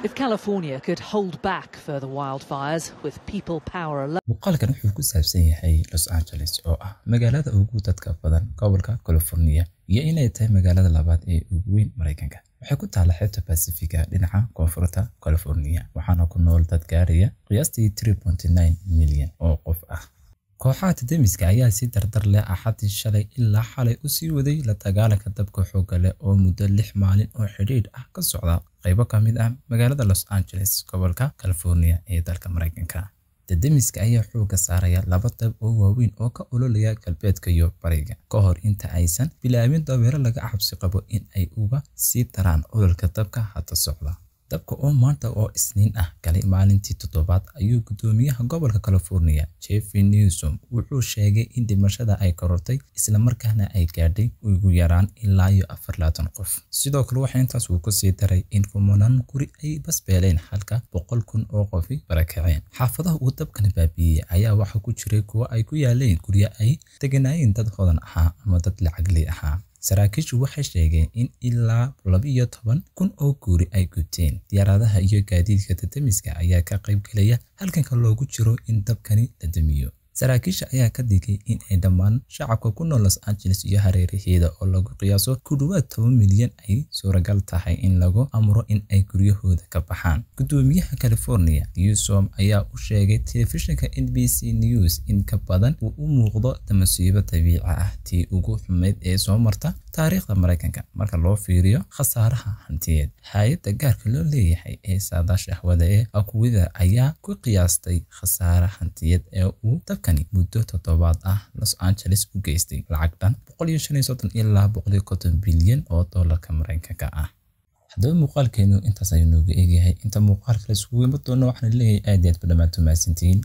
If California could hold back further wildfires with people power alone. Muuqaalkan wuxuu ku saabsan yahay Los Angeles, oo ah magaalada ugu dadka badan gobolka California, iyo inay tahay magaalada labaad ee ugu weyn Maraykanka. Waxay ku taalla xeebta Pacifica dhinaca koonfurta California, waxaana ku nool dad gaaraya qiyaastii 3.9 milyan oo qof ah. Kooxaha dab-demiska ayaa si dardar leh Axadii shalay ilaa xalay u sii waday la dagaalanka dabka xoogga leh oo muddo 6 maalin oo xidhiidh ah ka socda qaybo ka mid ah magaalada Los Angeles, gobolka California ee dalka Maraykanka. Dab-demiska ayaa xoogga saaraya laba dab oo waaweyn oo ka ololaya galbeedka iyo bariga, ka hor inta aysan bilaabin dabaylo laga cabsi qabo in ay uga sii daraan ololka dabka hadda socda. Dabka oo maanta oo Isniin ah galay maalintii toddobaad ayuu guddoomiyaha gobolka California, Gavin Newsom, wuxuu sheegay in dhimashada ay korortay isla markaana ay gaadhay ugu yaraan ilaa iyo 24 qof. Sidoo kale waxaa intaas uu ku sii daray in kumanaan guri ay basbeeleen, halka 100,000 oo qofi barakaceen. Xaafadaha uu dabkani baabi'iyey ayaa waxaa ku jiray kuwo ay ku yaaleen guryo ay deganaayeen dad hodan ahaa ama dad lacagley ahaa. Saraakiishu waxay sheegeen in ilaa 12,000 oo guri ay gubteen. Diyaaradaha iyo gaadiidka dab-demiska ayaa ka qayb galaya halganka loogu jiro in dabkani la damiyo. Saraakiisha ayaa ka digay in ay dhammaan shacabka ku nool Los Angeles iyo hareeraheeda, oo lagu qiyaaso ku dhawaad 10 milyan, ay suuragal tahay in lagu amro in ay guryahooda ka baxaan. Guddoomiyaha California Newsom ayaa u sheegay telefishinka NBC News in ka badan uu u muuqdo masiibo dabiici ah tii ugu xumayd ee soo marta taariikhda Maraykanka marka loo fiiriyo khasaaraha hantiyeed. Hay'adda gaarka loo leeyahay ee saadaasha hawada ee AccuWeather ayaa ku qiyaastay khasaare hantiyeed ee uu dabkani muddo toddobaad ah Los Angeles u geystay lacag dhan 135 ilaa 150 bilyan oo doolarka Maraykanka ah. Haddaba muuqaalkeenu intaas ayuu nooga eegyahay. Inta muuqaal kale isugu iman doono, waxaan leeyahay aad iyo aad ba dhammaantood mahadsantihiin.